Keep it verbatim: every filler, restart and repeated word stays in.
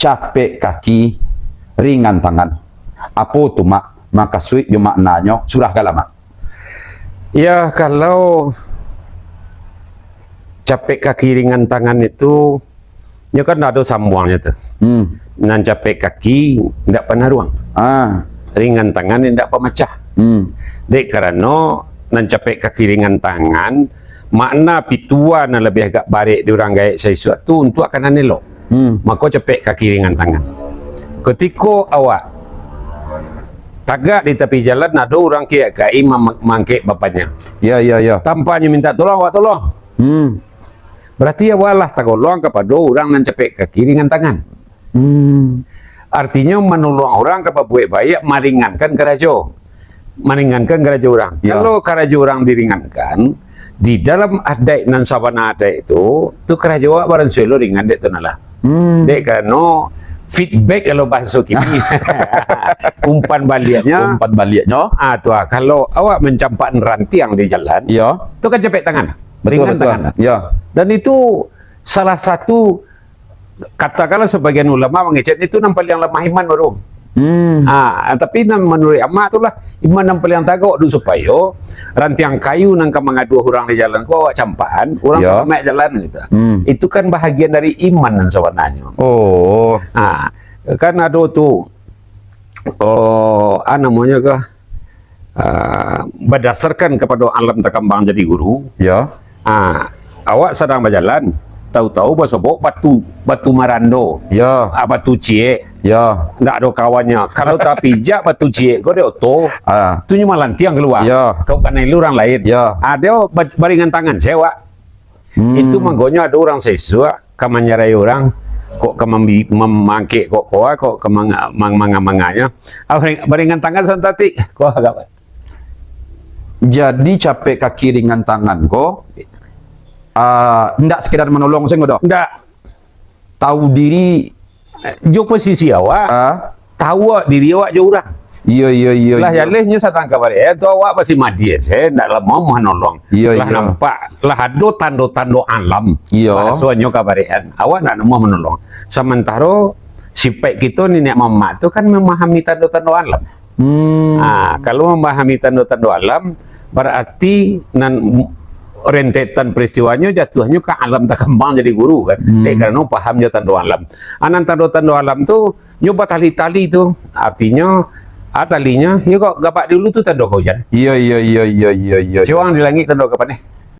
Capek kaki, ringan tangan. Apo tu, Mak, makasuik jo maknanyo? Surahkanlah, Mak. Ya, kalau capek kaki ringan tangan itu, nyo kan ado sambuangnyo tu. Hmm. Nan capek kaki ndak panaruang. Ah. Ringan tangan ndak pamacah. Hmm. Dek karano nan capek kaki ringan tangan, makna pitua nan labiah agak barek di urang gaek saisuak tu untuak ka nan elok. Hmm. Mako capek kaki ringan tangan. Kutiko awak tagak di tapi jalan, ado urang kiak kai mam-, mangkek bapanyo. Ya, ya, ya. Tanpa nyo minta tolong, awak tolong. Hmm. Berarti awak lah tagolong kapado urang nan capek kaki ringan tangan. Hmm. Artinyo, manolong urang ka babuek baiak, maringankan karajo. Maringankan karajo urang. Ya. Kalau karajo urang diringankan, di dalam adaik nan sabana adaik tu, tu karajo awak baransuelo ringan dek tu nah lah. Hmm. Dek karano feedback kalau bahaso kini. Umpan baliaknyo. Umpan baliaknyo. Ah, tu ah, kalau awak mancampak rantiang di jalan, ya, tu kan capek tangan. Betul, ringan betul. Tangan. Ya. Dan itu salah satu, katakanlah, sebagian ulama mangecek itu nan paliang lamah iman baru. Hmm. Ah, tapi nan manuruik amak tu lah iman nan paliang tagak tu, supayo rantiang kayu nan ka mangaduah urang di jalan ko awak campakan, urang, ya, selamat jalan gitu. Hmm. Itu kan bahagian dari iman nan sabananyo. Oh. Ah, kan ado tu, oh, ah, namonyo kah? Ah, badasarkan kapado alam takambang jadi guru. Ya. Ah, awak sadang bajalan, tahu-tahu basobok batu, batu marando. Ya. Ah, batu ciek. Ya. Ndak ado kawannyo. Kalau tapijak batu ciek ko dek oto, ah, tu nyo malantiang kalua. Ya. Kau kanai urang lain. Ya. Ah, dio ba-, baringan tangan se awak. Hmm. Itu mangkonyo ado urang saisuak ka manjarai urang, kok ka mambi-, mem-, mangkek kok koa, kok ka manga-, mang-, manga-manganyo. Ah, baring-, baringan tangan santatik, koa agak. Jadi, capek kaki ringan tangan ko, ah, ndak sekedar manolong sajo doh. Ndak. Tahu diri. Jo posisi awak. Ah. Tahu awak diri awak jo urang. Iyo, iyo, iyo, lah iyo. Jaleh nyo sadang kabarean tu awak masih madiah se, ndak namuah manolong. Iyo, lah iyo. Nampak, lah ado tando-tando alam. Iyo. Bahasonyo kabarean, awak ndak namuah manolong. Samantaro sipaik kito niniak mamak tu kan mamahami tando-tando alam. Hmm. Ah, kalau mamahami tando-tando alam, berarti nan rentetan peristiwanyo jatuahnyo ka alam takambang jadi guru kan. Hmm. Dek karano paham jo tando alam. Ah, nan tando-tando alam tu nyo batali-tali tu. Artinyo, ah, talinyo, yo kok gapak dulu tu tando ka ujan. Iyo, iyo, iyo, iyo, iyo, iyo. Cuang di langik tando ka paneh.